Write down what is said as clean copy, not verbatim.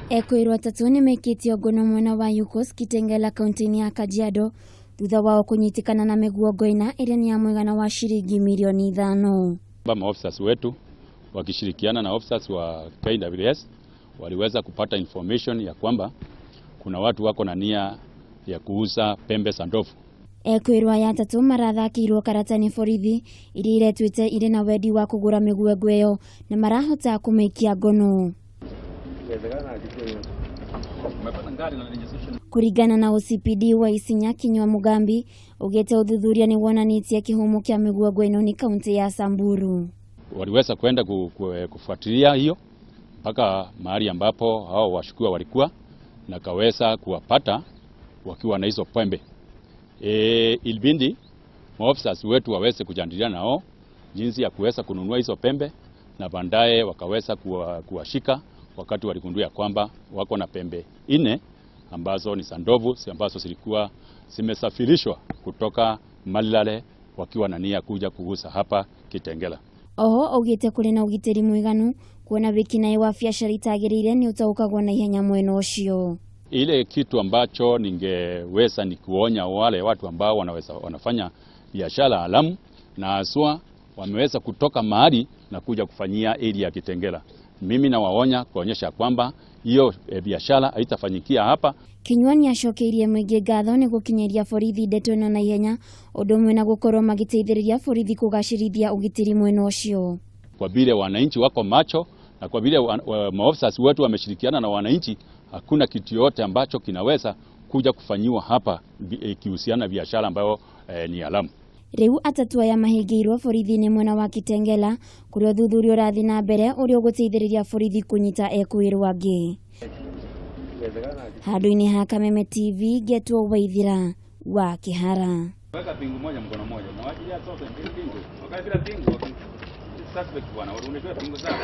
Ekwĩrwo atatũ nĩmaikĩtio ngono mwena wa Yukos Kitengela kaunti-inĩ ya Kajiado thutha wao kũnyitĩkana na mĩguongo ĩna ĩrĩa nĩ ya mũigana wa ciringi mirioni 5. Maofisa wetu wakishirikiana na officers wa KWS waliweza kupata information ya kwamba kuna watu wako na nia ya kuuza pembe za ndovu. Ekwĩrwo aya atatũ marathakĩirwo karata nĩ borithi iria iretuĩte irĩ na wendi wa kũgũra mĩguongo ĩyo na marahota kũmĩikia ngono. Kũringana na OCPD wa Isinya Kinyua Mugambi ugĩte ũthuthuria nĩ wonanĩtie kĩhumo kĩa mĩguongo ĩno nĩ kaunti ya Samburu. Waliweza kwenda kufuatilia hiyo mpaka mahali ambapo hao washukiwa walikuwa na kaweza kuwapata wakiwa na hizo pembe. Ilibidi maofisa wetu waweze kujadiliana nao jinsi ya kuweza kununua hizo pembe na baadaye wakaweza kuwashika wakati waligundua kwamba wako na pembe 4 ambazo ni za ndovu ambazo zilikuwa zimesafirishwa kutoka Malilale wakiwa na nia kuja kuuza hapa Kitengela. Oho augite kuri na ugitiri mwiganu kuona wikinaĩ wa biacara itagĩrĩire nĩ ũtaũkagwo na ihenya mwena ũcio. Ile kitu ambacho ningeweza ni kuonya wale watu ambao wanafanya biashara haramu na haswa wameweza kutoka mahali na kuja kufanyia area ya Kitengela. Mimi nawaonya kuonyesha kwamba hiyo biashara haitafanyikia hapa. Kinyua nĩacokeirie mũingĩ ngatho nĩ gũkinyĩria borithi ndeto ĩno na ihenya ũndũ ũmwe na gũkorwo magĩteithĩrĩria borithi kũgacĩrithia ũgitĩri mwena ũcio. Kwa vile wananchi wako macho na kwa vile maofisa wetu wameshirikiana na wananchi, hakuna kitu yote ambacho kinaweza kuja kufanyiwa hapa kihusiana biashara ambayo ni haramu. Rĩu atatu aya mahingĩirwo borithi-inĩ mwena wa Kitengela kũrĩa ũthuthuria ũrathiĩ na mbere ũrĩa ũgũteithĩrĩria borithi kũnyita ekwĩrwo angĩ. Handũ-inĩ ha Kameme TV ngetwo Waithira wa Kĩhara. Weka pingu moja mkono moja. Na wajilia sote pingu. Wakati bila pingu, suspect bwana, unajua pingu sana.